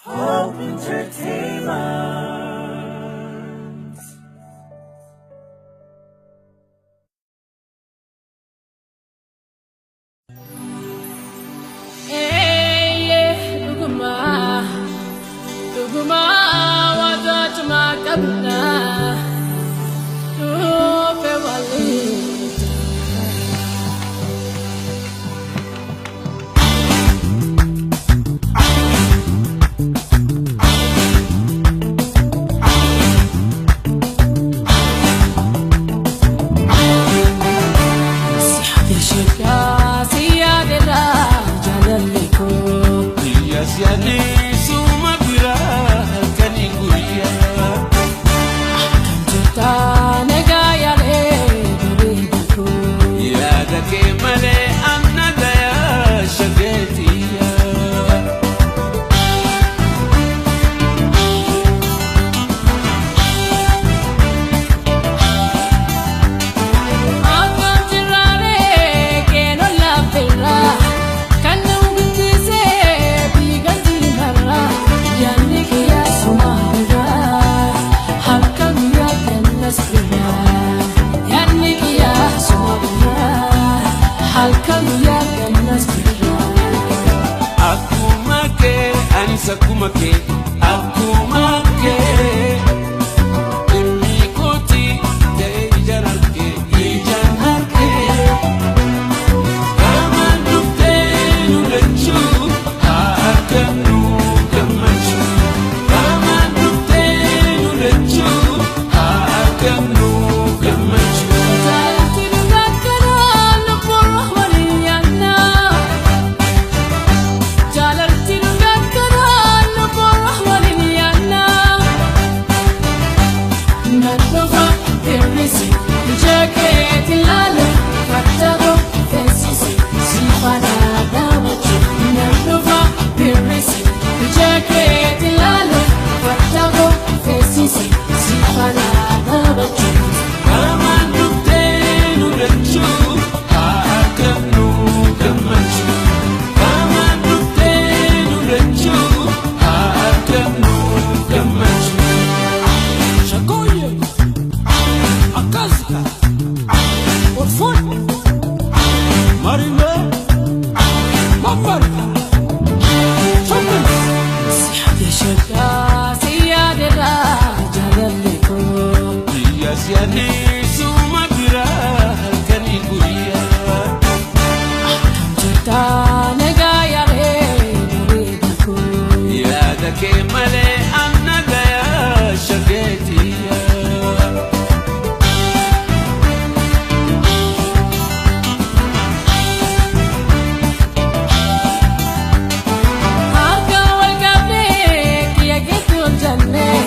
Hope Entertainment. Dhuguma dhuguma wadatuma qabna dhufe waliin. Suma biraa halkanii guyyaa. Akkam jirta nagaa yaalee bareeda koo. Yaada kee malee anna gayaa shageetiyaa. Akkam jiraalee keenoo laafirraa kan nu guddisee biigan diinarraa yaadni kiyyaa suma biraa halkan guyyaa kennas biraa yaadni kiyyaa suma biraa halkan guyyaa kennas biraa. Akkuma kee anis akkuma kee akkuma kee. Dhimmi kooti ta'e ijaan argee ijaan argee. Qaamaan dhuftee nu lachuu haa argannu gammachuu. Qaamaan dhuftee nu lachuu haa argannu gammachuu. Jaalalti dhugaa kanaa lubbuun waliin yaadna. Jaalalti dhugaa kanaa lubbuun waliin yaadna. Nan dhufa hir'isi ija keetti ilaale fattako feesisi si faana dhaabachuu. Nan dhufa hir'isi ija keetti ilaale fattako feesisi si faana dhaabachuu. Qaamaan dhuftee nu lachuu haa argannu gammachuu. Qaamaan dhuftee nu lachuu haa argannu gammachuu. Shakoye Akazika Orfon Marine Mamarika Chopin. Shakka siyaadera jaalalli koo. Biyya si'anii suma biraa halkanii guyyaa. Akkam jirta nagaa yaalee bareeda koo. Yaada kee malee anna gayaa shageetiyaa. Harka wal qabnee kiyya keetti ol jannee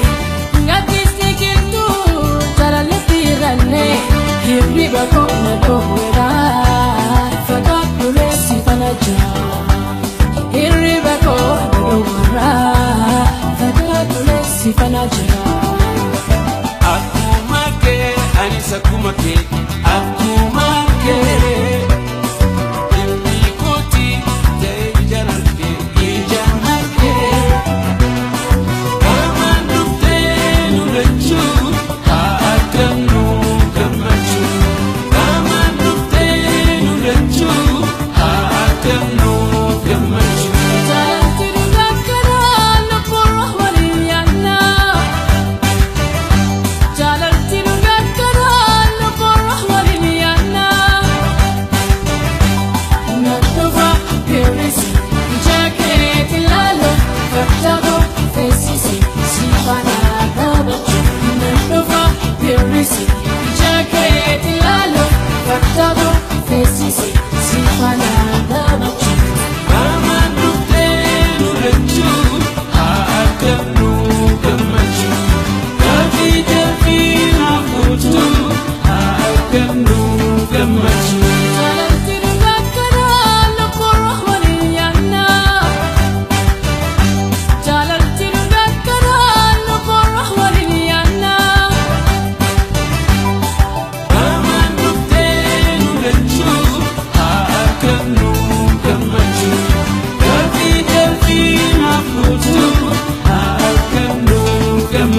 gaddisni kiltuu jaalallitti hir'annee hirriba koo na dhoowweera fagaadhulee si fana jira. Hirriba koo na dhoowweera fagaadhulee si fana jira. Akkuma kee anis akkuma kee akkuma kee. Dhimmi kooti ta'e ijaan argee ijaan argee. Qaamaan dhuftee nu lachuu haa argannu gammachuu. Qaamaan dhuftee nu lachuu haa argannu gammachuu. Jaalalti dhugaa kanaa lubbuun waliin yaadna. Jaalalti dhugaa kanaa lubbuun waliin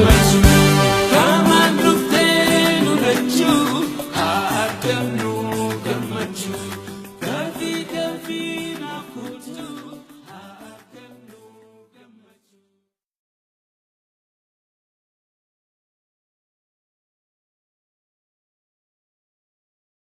Gammachuu.